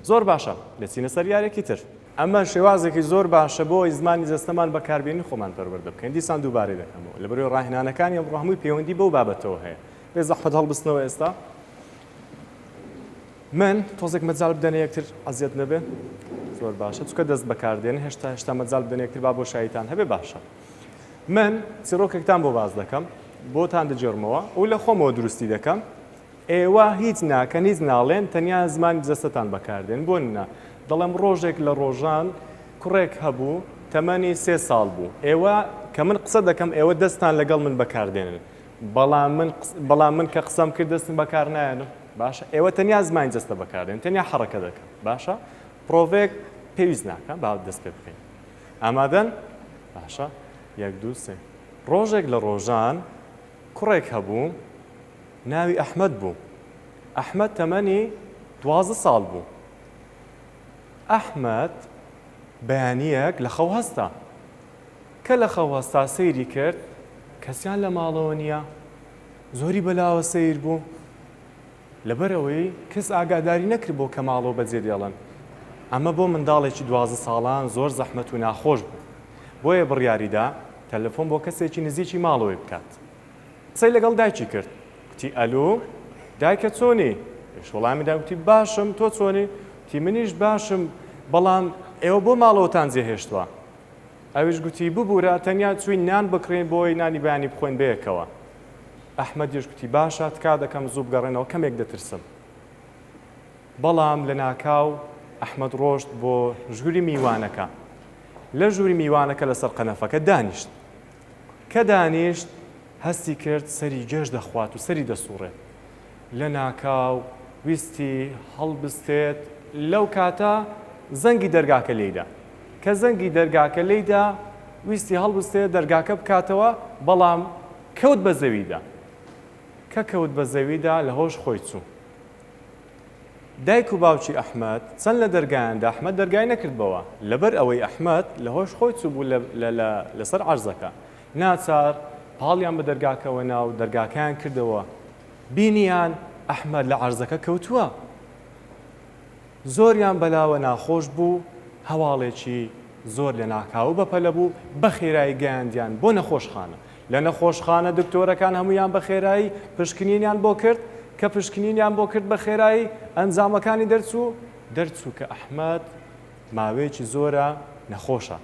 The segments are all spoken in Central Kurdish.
زۆر باشە دەچینە سەر یارێکی تر. ئەمە شێوازێکی زۆر باشە بۆ ئەوەی زمانی جەستەمان بەکاربێنین خۆمان پەروەردە بکەین دیسان دووبارەی دەکەمەوە لەبەرئەوەی ڕاهێنانەکانی ئەمڕۆ هەمووی پەیوەندی بەو بابەتەوە هەیە بێ زەحمەت هەڵبستنەوە ئێستا من تۆزێک مەجال بدەنە یەکتر ئەزیەت نەبێ زۆر باشە چونکە دەست بەکاردێن هێشتا هێشتا مەجال بدەنە یەکتر با بۆشاییتان هەبێ باشە من چیڕۆکێکتان بۆ باس دەکەم بۆتان دەگێڕمەوە و لە خۆمەوە دروستی دەکەم ئێوە هیچ ناکەن هیچ ناڵێن تەنیا زمانی جەستەتان بەکاردێن بۆ نە دەڵێم ڕۆژێک لە ڕۆژان کوڕێک هەبوو تەمەنی سێ ساڵ بوو ئێوە کە من قسە دەکەم ئێوە دەستان لەگەڵ من بەکاردێنن بەڵام من بەڵام من کە قسەم کرد دەستم بەکار نایەنم باشە ئێوە تەنیا زمانی جەستە بەکاردێن تەنیا حەڕەکە دەکەن باشە پرۆڤێک پێویست ناکە با دەست پێ بکەین ئامادەن باشە یەک دوو سێ ڕۆژێک لە ڕۆژان کوڕێک هەبوو ناوی ئەحمەد بوو. ئەحمەد تەمەنی 12 ساڵ بوو. ئەحمەد بەیانییەک لە خەو هەستا. کە لە خەو هەستا سەیری کرد کەسیان لە ماڵەوە نییە. زۆری بەلاوە سەیر بوو. لەبەر ئەوەی کەس ئاگاداری نەکردبوو کە ماڵەوە بەجێ دێڵن. ئەمە بۆ منداڵێکی 12 ساڵان زۆر زەحمەت و ناخۆش بوو. بۆیە بڕیاریدا تەلەفۆن بۆ کەسێکی نزیکی ماڵەوەی بکات. قسەی لەگەڵ دایکی کرد کوتی ئەلو دایکە چۆنی؟ ئەویش وەڵامی دا کوتی باشم تۆ چۆنی؟ کوتی منیش باشم بەڵام ئێوە بۆ ماڵەوەتان جێهێشتووە؟ ئەویش گوتی ببورە تەنیا چووین نان بکڕین بۆی نانی بەیانی بخۆین بەیەکەوە. ئەحمەدیش گوتی باشە تکا دەکەم زوو بگەڕێنەوە کەمێک دەترسم. بەڵام لەناکاو ئەحمەد ڕۆشت بۆ ژووری میوانەکە. لە ژووری میوانەکە لەسەر قەنەفەکە دانیشت. کە دانیشت هەستی کرد سەری گێژ دەخوات و سەری دەسوڕێت. لەناکاو ویستی هەڵبستێت، لەو کاتە زەنگی دەرگاکە لێیدا. کە زەنگی دەرگاکە لێیدا ویستی هەڵبستێت دەرگاکە بکاتەوە، بەڵام کەوت بە زەویدا. کە کەوت بە زەویدا لە هۆش خۆی چوو. دایک و باوکی ئەحمەد چەند لە دەرگایان دا ئەحمەد دەرگای نەکردبەوە لەبەر ئەوەی ئەحمەد لە هۆش خۆی چووبوو لە لە لەسەر عەرزەکە ناچار پاڵیان بە دەرگاکەوە نا و دەرگاکەیان کردەوە بینیان ئەحمەد لە عەرزەکە کەوتووە زۆریان بەلاوە ناخۆش بوو هەواڵێکی زۆر لەناکاو و بەپەلە بوو بەخێرایی گەیاندیان بۆ نەخۆشخانە لە نەخۆشخانە دکتۆرەکان هەموویان بە خێرایی پشکنینیان بۆ کرد، کە پشکنینیان بۆ کرد بە خێرایی ئەنجامەکانی دەرچوو، دەرچوو کە ئەحمەد ماوەیەکی زۆرە نەخۆشە،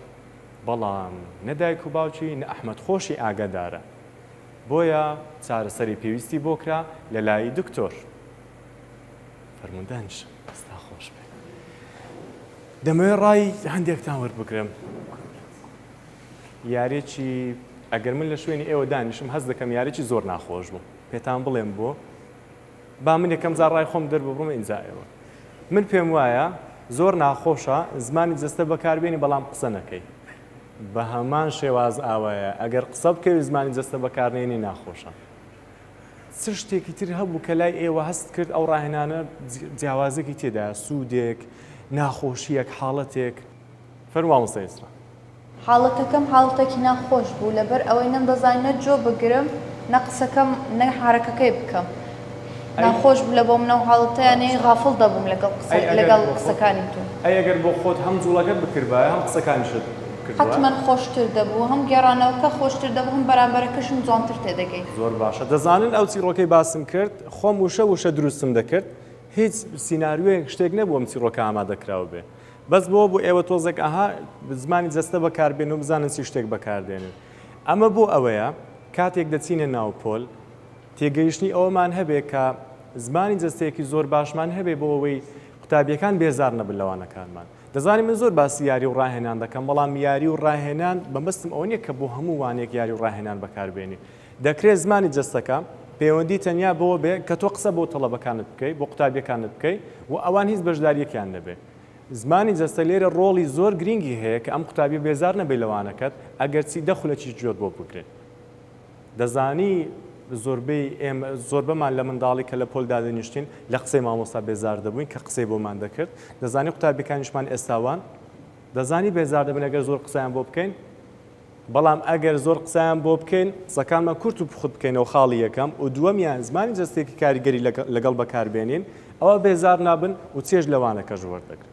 بەڵام نە دایک و باوکی نە ئەحمەد خۆشی ئاگادارە، بۆیە چارەسەری پێویستی بۆ کرا لە لای دکتۆر. فەرموون دانیشن دەستتان خۆش بێ. دەمەوێت ڕای هەندێکتان وەربگرم. یاریەکی ئەگەر من لە شوێنی ئێوە دانیشم هەست دەکەم یاریی زۆر ناخۆش بوو پێتان بڵێم بۆ با من یەکەم جار ڕای خۆم دەرببڕم ئینجا ئێوە من پێم وایە زۆر ناخۆشە زمانی جەستە بەکاربێنی بەڵام قسە نەکەی بە هەمان شێواز ئاوایە ئەگەر قسە بکەوی زمانی جەستە بەکارنێنی ناخۆشە چ شتێکی تر هەبوو کە لای ئێوە هەست کرد ئەو ڕاهێنانە جیاوازێکی تێدا سوودێک ناخۆشیەک حاڵەتێک فەرموو مامۆستا ئیسرا. حاڵەتەکەم حاڵەتێکی ناخۆش بوو لەبەر ئەوەی نەمدەزانی نە جۆ بگرم نە قسەکەم نە حەرەکەکەی بکەم ناخۆش بوو لە بۆ من ئەو حاڵەتە یانی غافڵ دەبووم لەگەڵ قسە لەگەڵ قسەکانی تۆ. ئەی ئەگەر بۆ خۆت هەم جوڵەکەت بکردبایە هەم قسەکانیشت بکردبایە؟ حەتمەن خۆشتر دەبوو هەم گێڕانەوەکە خۆشتر دەبوو هەم بەرامبەرەکەشم جوانتر تێدەگەیشت. زۆر باشە دەزانن ئەو چیڕۆکەی باسم کرد خۆم وشە وشە دروستم دەکرد هیچ سیناریۆیەک شتێک نەبوو ئەم چیڕۆکە ئامادەکراو بێ بەس بۆ بۆ ئێوە تۆزێک ئەها زمانی جەستە بەکاربێن و بزانن چی شتێک بەکاردێنن ئەمە بۆ ئەوەیە کاتێک دەچینە ناو پۆل تێگەیشتنی ئەوەمان هەبێ کە زمانی جەستەیەکی زۆر باشمان هەبێ بۆ ئەوەی قوتابیەکان بێزار نەبن لەوانەکانمان دەزانی من زۆر باسی یاری و ڕاهێنان دەکەم بەڵام یاری و ڕاهێنان بەمەستم ئەوە نییە کە بۆ هەموو وانەیەک یاری و ڕاهێنان بەکاربێنی دەکرێت زمانی جەستەکە پەیوەندی تەنیا بەوە بێ کە تۆ قسە بۆ تەڵەبەکانت بکەی، بۆ قوتابیەکانت بکەی و ئەوان هیچ بەشداریەکیان نەبێ. زمانی جەستە لێرە ڕۆڵی زۆر گرینگی هەیە کە ئەم قوتابیە بێزار نەبێ لە وانەکەت ئەگەرچی دە خولەکیش گوێت بۆ بگرێ. دەزانی زۆربەی ئێمە زۆربەمان لە منداڵی کە لە پۆل دادەنیشتین لە قسەی مامۆستا بێزار دەبووین کە قسەی بۆمان دەکرد. دەزانی قوتابیەکانیشمان ئێستا وان؟ دەزانی بێزار دەبن ئەگەر زۆر قسەیان بۆ بکەین؟ بەڵام ئەگەر زۆر قسەیان بۆ بکەین، قسەکانمان کورت و پوخت بکەینەوە خاڵی یەکەم و دووەمیان زمانی جەستەیەکی کاریگەری لەگەڵ بەکاربێنین. ئەوا بێزار نابن و چێژ لە وانەکەش وەردەگرن.